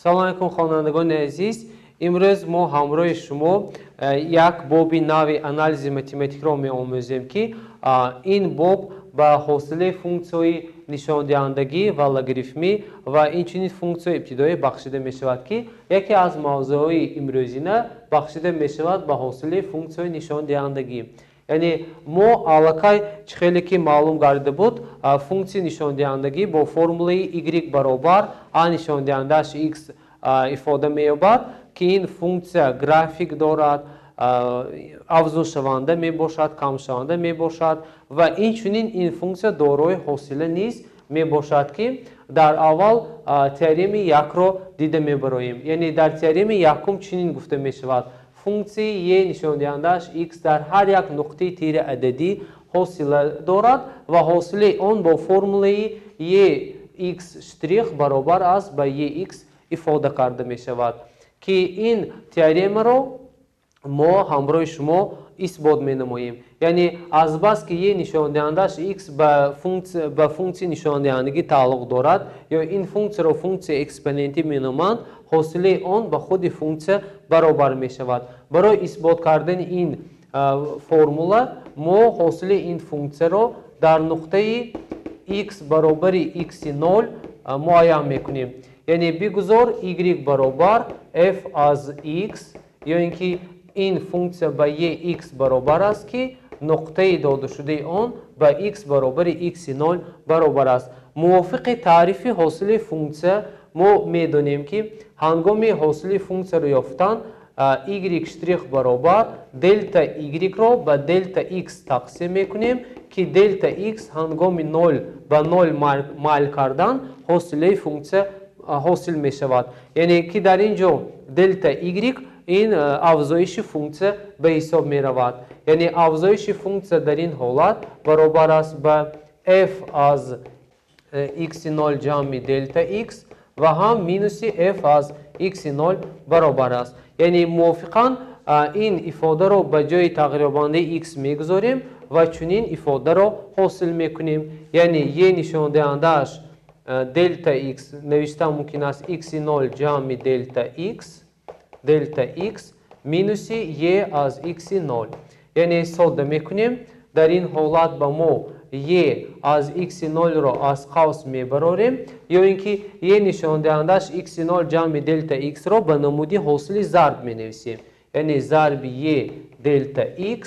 Салом алейкум, хонандагони азиз. Имрӯз мо ҳамроҳи шумо як боби нави анализи математикро меомӯзем, ки ин боб ба ҳосили функсияҳои нишондиҳандагӣ ва логарифмӣ ва инчунин функсияҳои ибтидоӣ бахшида мешавад, ки яке аз мавзӯъҳои имрӯзина бахшида мешавад ба ҳосили функсияҳои нишондиҳандагӣ. Яъне мо аллакай, чӣ хеле ки маълум гардида буд, функсияи нишондиҳандагӣ бо формулаи y баробар a нишондиҳандааш x ифода меёбад, ки ин функсия график дорад, афзуншаванда мебошад, камшаванда мебошад ва инчунин ин функсия дорои ҳосила низ мебошад, ки дар аввал теоремаи якро дида мебароем. Яъне дар теоремаи якум чунин гуфта мешавад: функсияи е нишондиҳандааш x дар ҳар як нуқтаи тири ададӣ ҳосила дорад ва ҳосилаи он бо формулаи е x штрих баробар аст ба е x ифода карда мешавад, ки ин теоремаро мо ҳамроҳи шумо исбот менамоем. Яъне азбаски е нишондиҳандааш x ба функсияи нишондиҳандагӣ тааллуқ дорад ё ин функсияро функсияи экспонентӣ меноманд, ҳосилаи он ба худи функсия баробар мешавад. Барои исбот кардани ин формула мо ҳосили ин функсияро дар нуқтаи x баробари x нол муайян мекунем. Яъне бигузор y баробар f аз x ё ин ки ин функсия ба е x баробар аст, ки нуқтаи додашудаи он ба x баробари x нол баробар аст. Мувофиқи таърифи ҳосили функсия мо медонем, ки ҳангоми ҳосили функсияро ёфтан y штрих баробар делта y-ро ба делта x тақсим мекунем, ки делта x ҳангоми нол ба нол майл кардан ҳосилаи функсия ҳосил мешавад. Яъне ки дар ин ҷо делта y ин афзоиши функсия ба ҳисоб меравад. Яъне афзоиши функсия дар ин ҳолат баробар аст ба f аз x нол ҷамъи делта x ва ҳам минуси f аз x нол баробар аст. Яъне мувофиқан ин ифодаро ба ҷои тағйирёбандаи x мегузорем ва чунин ифодаро ҳосил мекунем. Яъне е нишондиҳандааш делта x навишта мумкин аст x нол ҷамъи делта x, делта x минуси е аз x нол. Яъне содда мекунем. Дар ин ҳолат ба мо е аз x нолро аз қавс мебарорем ё ин ки е нишондиҳандааш x нол ҷамъи делта x-ро ба намуди ҳосили зарб менависем. Яъне зарби е делта x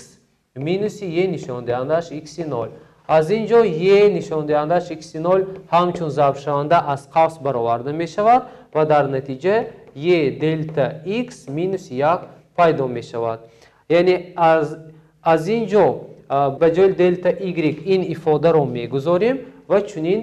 минуси е нишондиҳандааш x нол. Аз ин ҷо е нишондиҳандааш x нол ҳамчун зарбшаванда аз қавс бароварда мешавад ва дар натиҷа е делта x минуси як пайдо мешавад. Яъне аз ин ҷо ба ҷои делта y ин ифодаро мегузорем ва чунин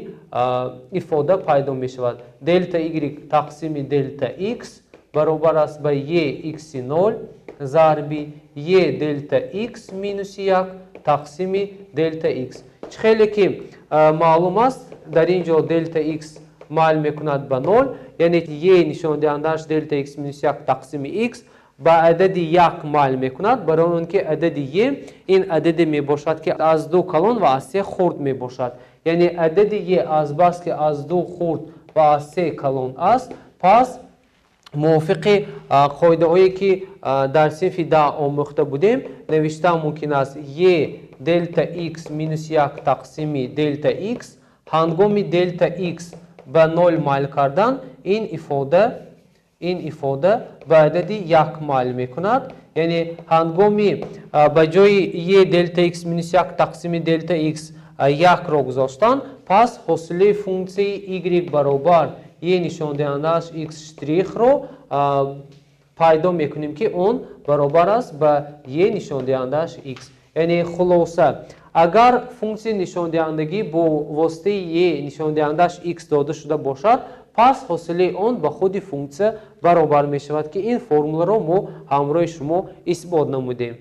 ифода пайдо мешавад: делта y тақсими делта x баробар аст ба е x нол зарби е делта x минуси як тақсими делта x. Чӣ хеле ки маълум аст, дар ин ҷо делта x майл мекунад ба нол, яъне е нишондиҳандааш делта x минуси як тақсими x ба адади як майл мекунад, барои он ки адади е ин ададе мебошад, ки аз ду калон ва аз се хурд мебошад. Яъне адади е азбаски аз ду хурд ва аз се калон аст, пас мувофиқи қоидаҳое ки дар синфи 10 омӯхта будем, навишта мумкин аст е делта x минус як тақсими делта x ҳангоми делта x ба нол майл кардан ин ифода ба адади як майл мекунад. Яъне ҳангоми ба ҷои е делта x минус як тақсими делта x якро гузоштан, пас ҳосилаи функсияи y баробар е нишондиҳандааш x штрихро пайдо мекунем, ки он баробар аст ба е нишондиҳандааш x. Яъне хулоса, агар функсияи нишондиҳандагӣ бо воситаи е нишондиҳандааш x дода шуда бошад, пас ҳосилаи он ба худи функсия баробар мешавад, ки ин формуларо мо ҳамроҳи шумо исбот намудем.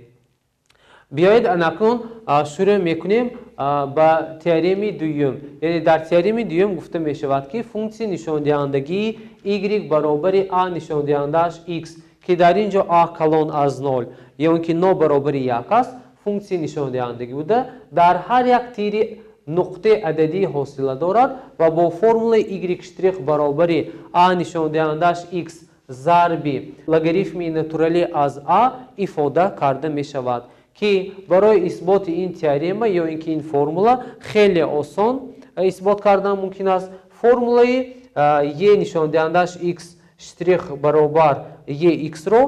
Биёед, анакнун шурӯъ мекунем ба теоремаи дуюм. Яъне дар теоремаи дуюм гуфта мешавад, ки функсияи нишондиҳандагии y баробари a нишондиҳандааш x, ки дар ин ҷо a калон аз нол ё ин ки нобаробари як аст, функсияи нишондиҳандагӣ буда, дар ҳар як тири нуқтаи ададии ҳосила дорад ва бо формулаи y штрих баробари а нишондиҳандааш x зарби логарифми натуралӣ аз а ифода карда мешавад, ки барои исботи ин теорема ё ин ки ин формула хеле осон исбот кардан мумкин аст. Формулаи е нишондиҳандааш x штрих баробар е x-ро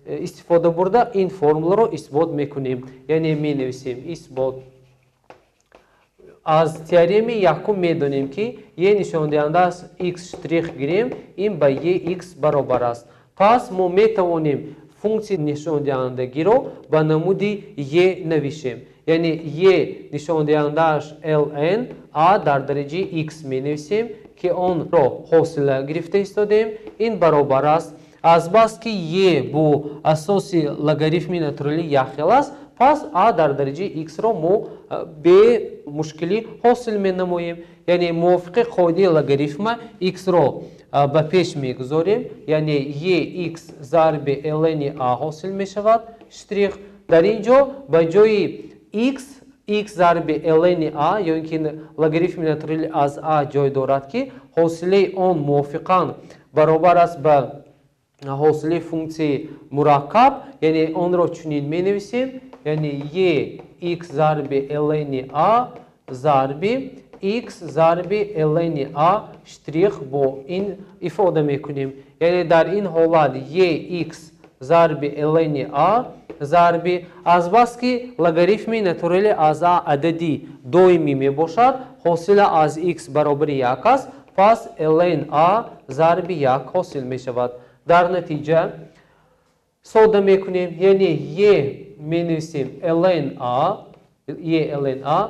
истифода бурда ин формуларо исбот мекунем. Яъне менависем исбот. Аз теореми якум медонем, ки е нишондиҳандааш x штрих гирем, ин ба е x баробар аст. Пас мо метавонем функсияи нишондиҳандагиро ба намуди е навишем. Яъне е нишондиҳандааш ln а дар дараҷаи x менависем, ки онро ҳосила гирифта истодем. Ин баробар аст. Азбаски е бо асоси логарифми натуралӣ якхел аст, пас а дар дараҷаи x-ро мо бемушкилӣ ҳосил менамоем. Яъне мувофиқи қоидаи логарифма x-ро ба пеш мегузорем, яъне е x зарби ln а ҳосил мешавад штрих. Дар ин ҷо ба ҷои x, x зарби ln а ё ин ки логарифми натуралӣ аз а ҷой дорад, ки ҳосилаи он мувофиқан баробар аст ба ҳосилаи функсияи мураккаб, яъне онро чунин менависем, яъне е x зарби ln а зарби x зарби ln а штрих бо ин ифода мекунем. Яъне дар ин ҳолат е x зарби ln а зарби, азбаски логарифми натуралӣ аз а адади доимӣ мебошад, ҳосила аз x баробари як аст, пас ln а зарби як ҳосил мешавад. Дар натиҷа сода мекунем, яъне е менависем ln а, е ln а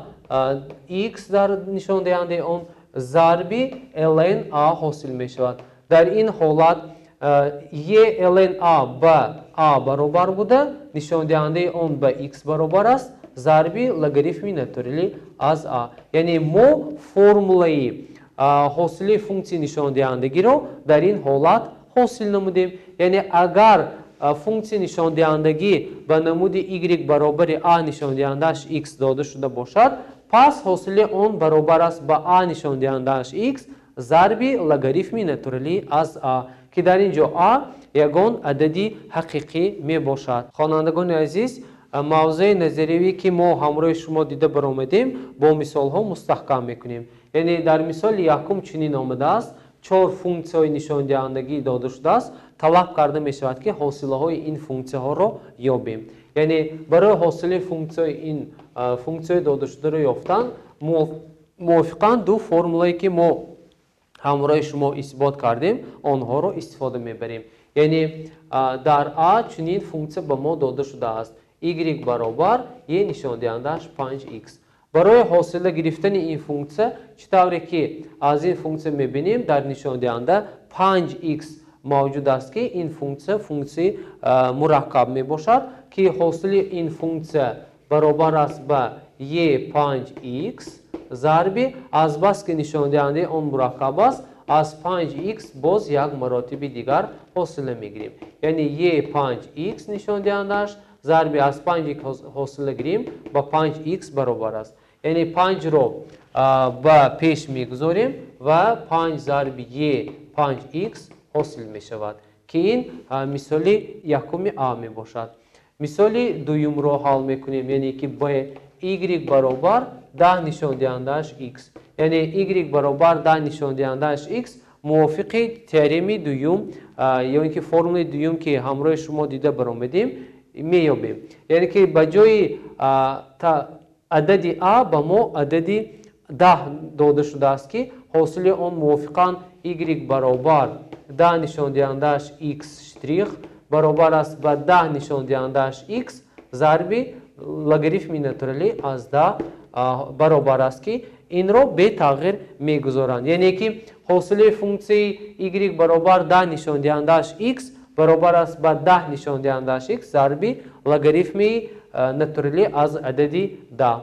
x дар нишондиҳандаи он зарби ln а ҳосил мешавад. Дар ин ҳолат е ln а ба а баробар буда, нишондиҳандаи он ба x баробар аст, зарби логарифми натуралӣ аз а. Яъне мо формулаи ҳосили функсияи нишондиҳандагиро дар ин ҳолат ҳосил намудем. Яъне агар функсияи нишондиҳандагӣ ба намуди y баробари а нишондиҳандааш x дода шуда бошад, пас ҳосили он баробар аст ба а нишондиҳандааш x зарби логарифми натуралӣ аз а, ки дар ин ҷо а ягон адади ҳақиқӣ мебошад. Хонандагони азиз, мавзӯи назариявӣ, ки мо ҳамроҳи шумо дида баромадем, бо мисолҳо мустаҳкам мекунем. Яъне дар мисоли якум чунин омадааст: чор функсияҳои нишондиҳандагӣ дода шудааст, талаб карда мешавад, ки ҳосилаҳои ин функсияҳоро ёбем. Яъне барои ҳосили функсияи ин функсияҳои додашударо ёфтан мувофиқан ду формулае, ки мо ҳамроҳи шумо исбот кардем, онҳоро истифода мебарем. Яъне дар а чунин функсия ба мо дода шудааст: y баробар е нишондиҳандааш 5x. Барои ҳосила гирифтани ин функсия, чӣ тавре ки аз ин функсия мебинем, дар нишондиҳанда 5x мавҷуд аст, ки ин функсия функсияи мураккаб мебошад, ки ҳосили ин функсия баробар аст ба е 5x зарби, азбаски нишондиҳандаи он мураккаб аст, аз 5x боз як маротиби дигар ҳосила мегирем. Яъне е 5x нишондиҳандааш зарби аз 5x ҳосила гирем, ба 5x баробар аст. Яъне 5-ро ба пеш мегузорем ва 5 зарби е 5x ҳосил мешавад, ки ин мисоли якуми а мебошад. Мисоли дуюмро ҳал мекунем, яъне ки б y баробар 10 нишондиҳандааш x. Яъне y баробар 10 нишондиҳандааш x мувофиқи теореми дуюм ё ин ки формулаи дуюм, ки ҳамроҳи шумо дида баромадем, меёбем. Яъне ки ба ҷои адади а ба мо адади 10 дода шудааст, ки ҳосили он мувофиқан y баробар 10 нишондиҳандааш x штрих баробар аст ба 10 нишондиҳандааш x зарби логарифми натуралӣ аз 10 баробар аст, ки инро бетағйир мегузоранд. Яъне ки ҳосили функсияи y баробар 10 нишондиҳандааш x баробар аст ба 10 нишондиҳандааш x зарби логарифми натуралӣ аз адади 10.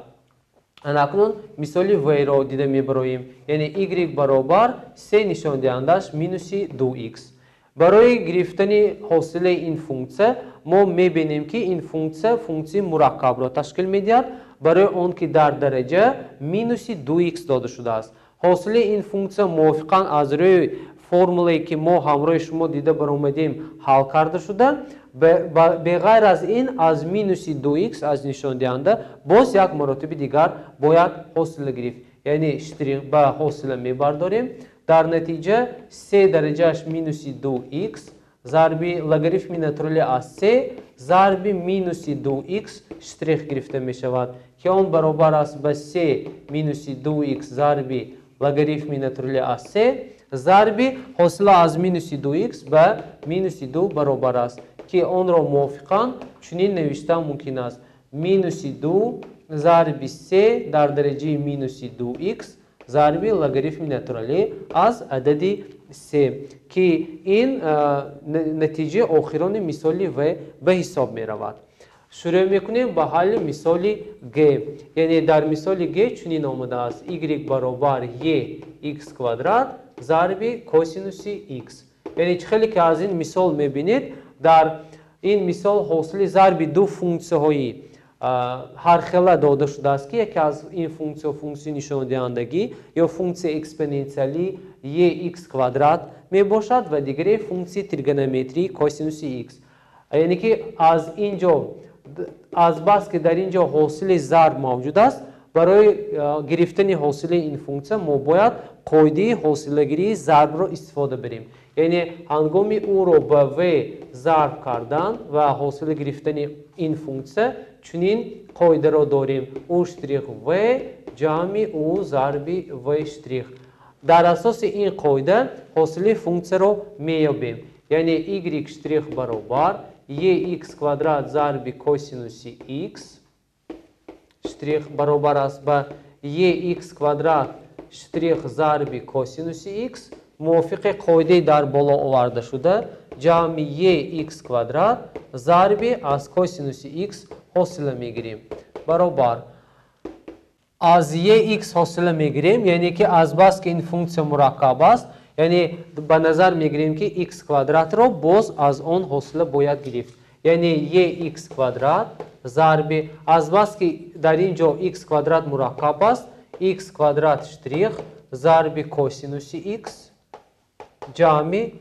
Акнун мисоли в-ро дида мебароем. Яъне y баробар 3 нишондиҳандааш минуси 2x. Барои гирифтани ҳосилаи ин функсия мо мебинем, ки ин функсия функсияи мураккабро ташкил медиҳад. Барои он ки дар дараҷа минуси 2х дода шудааст. Ҳосили ин функсия мувофиқан аз рӯи формулае ки мо ҳамроҳи шумо дида баромадем ҳал карда шуда, беғайр аз ин аз минуси 2х аз нишондиҳанда боз як маротиби дигар бояд ҳосила гирифт. Яъне штрих ба ҳосила мебардорем. Дар натиҷа се дараҷааш минуси 2х зарби логарифми натурали аз се зарби минуси 2х штрих гирифта мешавад, ки он баробар аст ба се минуси 2х зарби логарифми натурали аз се зарби ҳосила аз минуси 2х ба минуси 2 баробар аст, ки онро мувофиқан чунин навиштан мумкин аст: минуси 2 зарби се дар дараҷаи минуси 2х зарби логарифми натуралӣ аз адади се, ки ин натиҷаи охирони мисоли в ба ҳисоб меравад. Шурӯъ мекунем ба ҳалли мисоли г. Яъне дар мисоли г чунин омадааст: y баробар е х квадрат зарби косинуси х. Яъне чӣ хеле ки аз ин мисол мебинед, дар ин мисол ҳосили зарби ду функсияҳои ҳархела дода шудааст, ки яке аз ин функсияҳо функсияи нишондиҳандагӣ ё функсияи экспоненсиалӣ е х квадрат мебошад ва дигаре функсияи тригонометрии косинуси х. Яъне ки аз ин ҷо, аз бас ки дар ин ҷо ҳосили зарб мавҷуд аст, барои гирифтани ҳосили ин функсия мо бояд қоидаи ҳосилагирии зарбро истифода барем. Яъне ҳангоми ӯро ба в зарб кардан ва ҳосила гирифтани ин функсия чунин қоидаро дорем: у штрих в ҷамъи у зарби в штрих. Дар асоси ин қоида ҳосили функсияро меёбем. Яъне y штрих баробар е х квадрат зарби косинуси х штрих баробар аст ба е х квадрат штрих зарби косинуси х мувофиқи қоидаи дар боло оварда шуда ҷамъи е х квадрат зарби аз косинуси х ҳосила мегирем. Баробар аз е х ҳосила мегирем, яъне ки азбаски ин функсия мураккаб аст, яъне ба назар мегирем ки х квадратро боз аз он ҳосила бояд гирифт. Яъне е х квадрат зарби азбаски дар ин ҷо х квадрат мураккаб аст, х квадрат штрих зарби косинуси х ҷамъи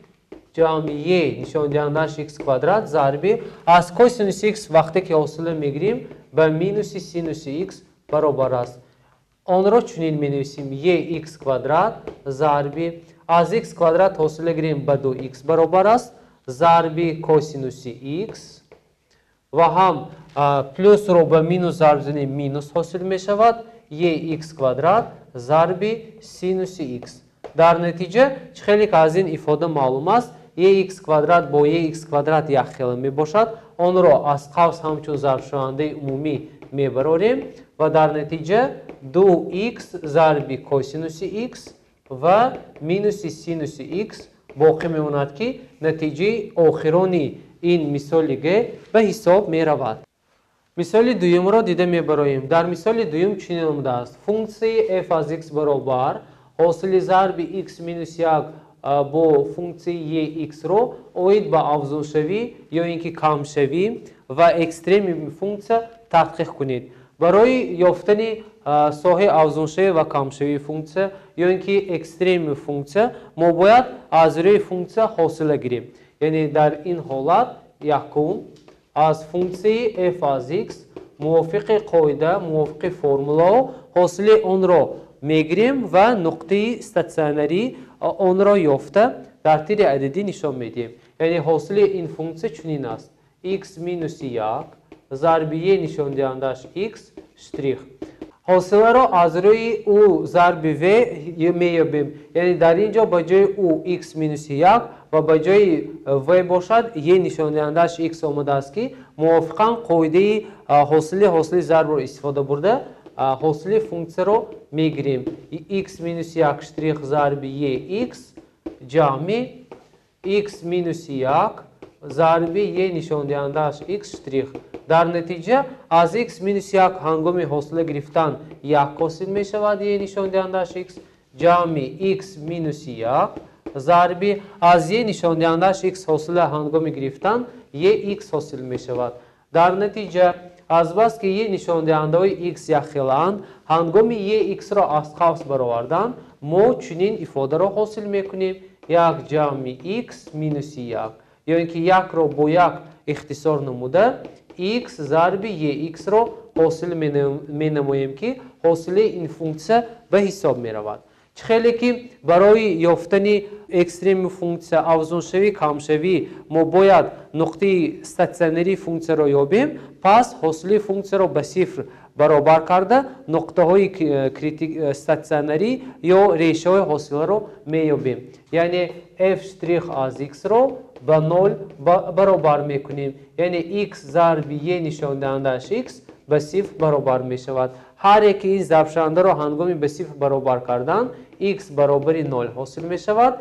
е нишондиҳандааш х квадрат зарби аз косинуси х вақте ки ҳосила мегирем ба минуси синуси х баробар аст. Онро чунин менависем: е х квадрат зарби аз х квадрат ҳосила гирем ба 2х баробар аст зарби косинуси х ва ҳам плюсро ба минус зарб занем минус ҳосил мешавад е х квадрат зарби синуси х. Дар натиҷа чӣ хеле ки аз ин ифода маълум аст, е х квадрат бо е х квадрат якхела мебошад. Онро аз қавс ҳамчун зарбшавандаи умумӣ мебарорем ва дар натиҷа 2х зарби косинуси х ва минуси синуси х боқӣ мемонад, ки натиҷаи охирони ин мисоли г ба ҳисоб меравад. Мисоли дуюмро дида мебароем. Дар мисоли дуюм чунин омадааст: функсияи f аз х баробар ҳосили зарби х минус 1 бо функсияи е х-ро оид ба афзуншавӣ ё ин ки камшавӣ ва экстреми функсия таҳқиқ кунед. Барои ёфтани соҳаи афзуншавӣ ва камшавии функсия ё ин ки экстреми функсия мо бояд аз рӯи функсия ҳосила гирем. Яъне дар ин ҳолат якум аз функсияи f аз х мувофиқи қоида, мувофиқи формулаҳо ҳосили онро мегирем ва нуқтаи статсионарӣ онро ёфта дар тири ададӣ нишон медиҳем. Яъне ҳосили ин функсия чунин аст: х минуси 1 зарби е нишондиҳандааш х штрих. Ҳосиларо аз рӯи у зарби в меёбем. Яъне дар ин ҷо ба ҷои у х минуси 1 ва ба ҷои в бошад е нишондиҳандааш х омадааст, ки мувофиқан қоидаи ҳосили зарбро истифода бурда ҳосили функсияро мегирем. Х минуси 1 штрих зарби е х ҷамъи х минуси 1 зарби е нишондиҳандааш х штрих. Дар натиҷа аз х минуси 1 ҳангоми ҳосила гирифтан 1 ҳосил мешавад е нишондиҳандааш х ҷамъи х минуси 1 зарби аз е нишондиҳандааш х ҳосила ҳангоми гирифтан е х ҳосил мешавад. Дар натиҷа Азбаски е нишондиҳандаҳои x якхелаанд, ҳангоми е x-ро аз қавс баровардан мо чунин ифодаро ҳосил мекунем: 1 ҷамъи x минуси 1, ё ин ки 1-ро бо 1 ихтисор намуда x зарби е x-ро ҳосил менамоем, ки ҳосили ин функсия ба ҳисоб меравад. Чӣ хеле ки барои ёфтани экстреми функсия, афзуншавӣ, камшавӣ мо бояд нуқтаи статсионарии функсияро ёбем, пас ҳосили функсияро ба сифр баробар карда нуқтаҳои статсионарӣ ё решаҳои ҳосиларо меёбем. Яъне f штрих аз x-ро ба 0 баробар мекунем. Яъне x зарби е нишондиҳандааш x ба сифр баробар мешавад. Ҳар яке ин зарбшавандаро ҳангоми ба сифр баробар кардан x баробари 0 ҳосил мешавад,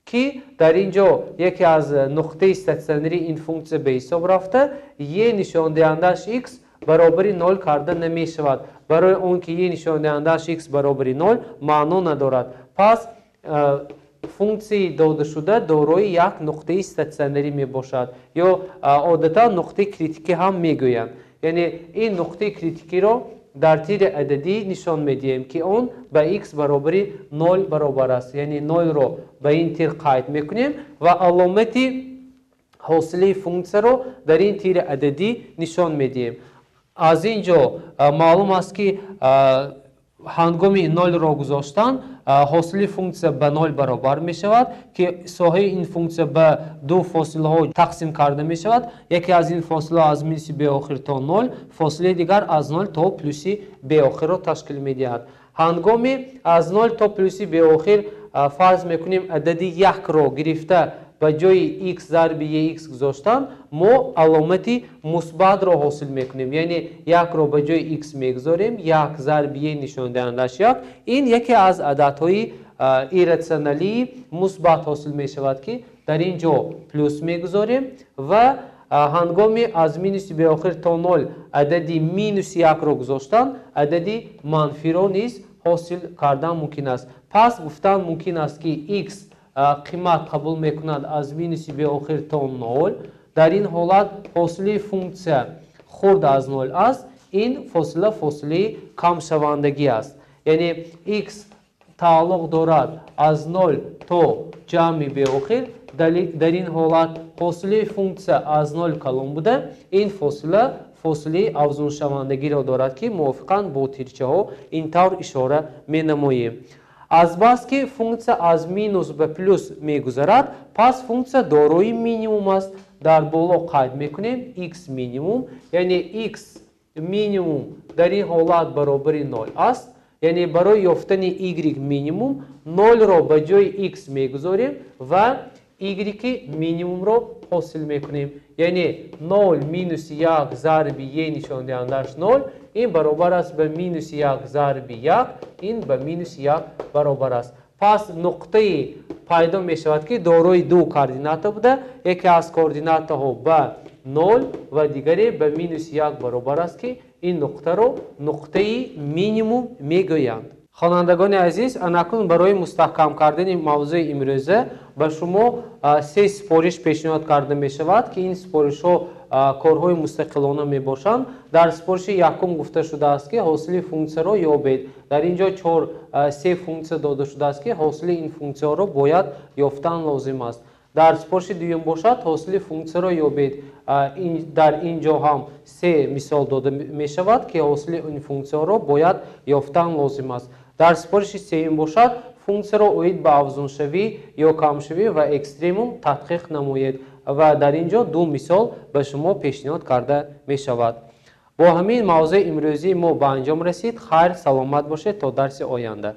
ки дар ин ҷо яке аз нуқтаи статсионарии ин функсия ба ҳисоб рафта, е нишондиҳандааш x баробари 0 карда намешавад. Барои он ки е нишондиҳандааш x баробари 0 маъно надорад. Пас функсияи додашуда дорои як нуқтаи статсионарӣ мебошад, ё одатан нуқтаи критикӣ ҳам мегӯянд. Яъне ин нуқтаи критикиро дар тири ададӣ нишон медиҳем, ки он ба x баробари 0 баробар аст. Яъне 0-ро ба ин тир қайд мекунем ва аломати ҳосилаи функсияро дар ин тири ададӣ нишон медиҳем. Аз ин ҷо маълум аст, ки ҳангоми 0-ро гузоштан ҳосили функсия ба 0 баробар мешавад, ки соҳаи ин функсия ба ду фосилаҳо тақсим карда мешавад. Яке аз ин фосилаҳо аз минуси беохир то 0, фосилаи дигар аз 0 то плюси беохирро ташкил медиҳад. Ҳангоми аз 0 то плюси беохир фарз мекунем адади 1-ро гирифта ба ҷои x зарби е x гузоштан, мо аломати мусбатро ҳосил мекунем. Яъне 1-ро ба ҷои x мегузорем, 1 зарби е нишондиҳандааш 1. Ин яке аз ададҳои ирратсионалии мусбат ҳосил мешавад, ки дар ин ҷо плюс мегузорем ва ҳангоми аз минуси беохир то 0 адади минуси 1-ро гузоштан, адади манфиро низ ҳосил кардан мумкин аст. Пас гуфтан мумкин аст, ки x қимат қабул мекунад аз минуси беохир то 0. Дар ин ҳолат ҳосили функсия хурд аз 0 аст. Ин фосила фосилаи камшавандагӣ аст. Яъне x тааллуқ дорад аз 0 то ҷамъи беохир. Дар ин ҳолат ҳосили функсия аз 0 калон буда, ин фосила фосилаи афзуншавандагиро дорад, ки мувофиқан бо тирчаҳо ин тавр ишора менамоем. Азбаски функсия аз минус ба плюс мегузарад, пас функсия дорои минимум аст. Дар боло қайд мекунем x минимум, яъне x минимум дар ин ҳолат баробари 0 аст. Яъне барои ёфтани y минимум 0-ро ба ҷои x мегузорем ва y минимумро ҳосил мекунем. Яъне 0 минуси 1 зарби е нишондиҳандааш 0, ин баробар аст ба минуси 1 зарби 1, ин ба минуси 1 баробар аст. Пас нуқтае пайдо мешавад, ки дорои ду координата буда, яке аз координатаҳо ба 0 ва дигаре ба минуси 1 баробар аст, ки ин нуқтаро нуқтаи минимум мегӯянд. Хонандагони азиз, анакун барои мустаҳкам кардани мавзӯи имрӯза ба шумо се супориш пешниҳод карда мешавад, ки ин супоришҳо корҳои мустақилона мебошанд. Дар супориши якум гуфта шудааст, ки ҳосили функсияро ёбед. Дар ин ҷо се функсия дода шудааст, ки ҳосили ин функсияҳоро бояд ёфтан лозим аст. Дар супориши дуюм бошад, ҳосили функсияро ёбед. Дар ин ҷо ҳам се мисол дода мешавад, ки ҳосили ин функсияҳоро бояд ёфтан лозим аст. Дар супориши сеюм бошад, функсияро оид ба афзуншавӣ ё камшавӣ ва экстремум тадқиқ намоед ва дар ин ҷо ду мисол ба шумо пешниҳод карда мешавад. Бо ҳамин мавзӯи имрӯзии мо ба анҷом расид. Хайр, саломат бошед то дарси оянда.